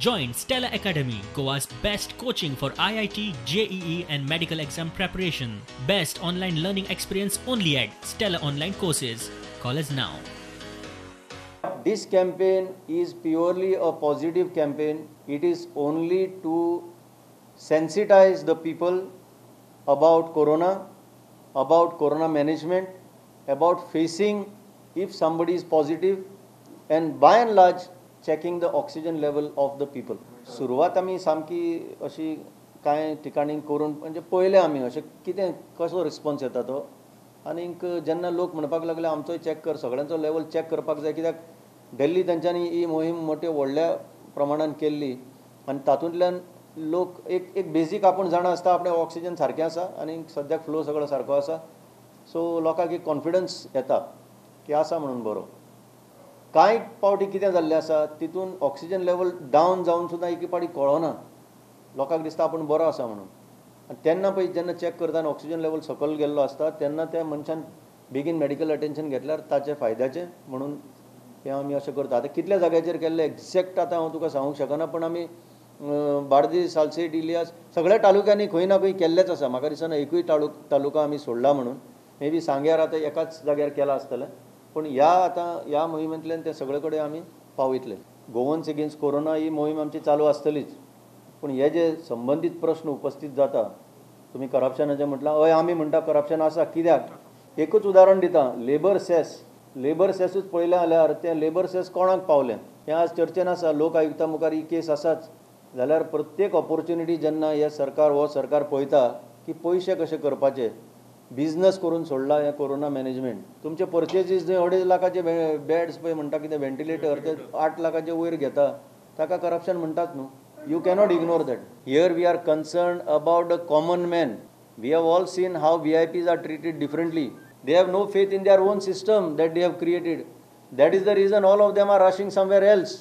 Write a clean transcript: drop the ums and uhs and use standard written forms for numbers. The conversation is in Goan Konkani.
Join Stellar Academy, Goa's best coaching for IIT, JEE and medical exam preparation. Best online learning experience only at Stellar Online Courses. Call us now. This campaign is purely a positive campaign. It is only to sensitize the people about corona, about corona management, about facing if somebody is positive, and by and large checking the oxygen level of the people. सुरवात आमी सामकी अशी कांय ठिकाणी करून म्हणजे पळयलें आमी अशें कितें कसो रिस्पॉन्स येता तो, आनीक जेन्ना लोक म्हणपाक लागले आमचोय चॅक कर, सगळ्यांचो लेवल चॅक करपाक जाय, कित्याक दिल्ली तेंच्यांनी ही मोहीम मोठे व्हडल्या प्रमाणान केल्ली आनी तातूंतल्यान लोक एक एक बेजीक आपूण जाणा आसता आपणें ऑक्सिजन सारकें आसा आनी सद्याक फ्लो सगळो सारको आसा, सो लोकांक एक कॉन्फिडन्स येता की आसा म्हणून बरो. कांय पावटी कितें जाल्लें आसा तितून ऑक्सिजन लेवल डावन जावन सुद्दां एक पावटी कळना, लोकांक दिसता आपूण बरो आसा म्हणून, आनी तेन्ना पळय जेन्ना चॅक करता आनी ऑक्सिजन लेवल सकयल गेल्लो आसता तेन्ना त्या मनशान बेगीन मेडिकल अटेन्शन घेतल्यार ताचें फायद्याचें म्हणून हें आमी अशें करता. आतां कितल्या जाग्याचेर केल्लें एग्जॅक्ट आतां हांव तुका सांगूंक शकना, पण आमी बार्देस, सालसेट, इलियास सगळ्या तालुक्यांनी खंय ना खंय केल्लेंच आसा. म्हाका दिसना एकूय तालुका आमी सोडला म्हणून. मे बी सांग्यार आतां एकाच जाग्यार केलां आसतलें, पूण ह्या आतां ह्या मोहिमेंतल्यान ते सगळे कडेन आमी पावयतले. गोवन्स अगेन्स्ट कोरोना ही मोहीम आमची चालू आसतलीच, पूण हे जे संबंदीत प्रश्न उपस्थीत जाता, तुमी करप्शनाचें म्हटलां, हय आमी म्हणटा करप्शन आसा, कित्याक एकूच उदाहरण दिता, लेबर सेस, लेबर सेसूच पळयलें जाल्यार तें लेबर सेस कोणाक पावलें हें आज चर्चेन आसा. लोक आयुक्ता मुखार ही केस आसाच. जाल्यार प्रत्येक ऑपोर्च्युनिटी जेन्ना हें सरकार हो सरकार पळयता की पयशे कशे करपाचे, बिजनस करून सोडला हें कोरोना मॅनेजमेंट. तुमचे पर्चेजीस जंय 2.5 लाखाचे बेड्स पळय म्हणटा कितें व्हेंटिलेटर ते 8 लाखाचे वयर घेता, ताका करप्शन म्हणटात न्हू. You cannot ignore that. Here we are concern about the common man. We have all seen how VIPs are treated differently. They have no faith in their own system that they have created. That is the reason all of them are rushing somewhere else.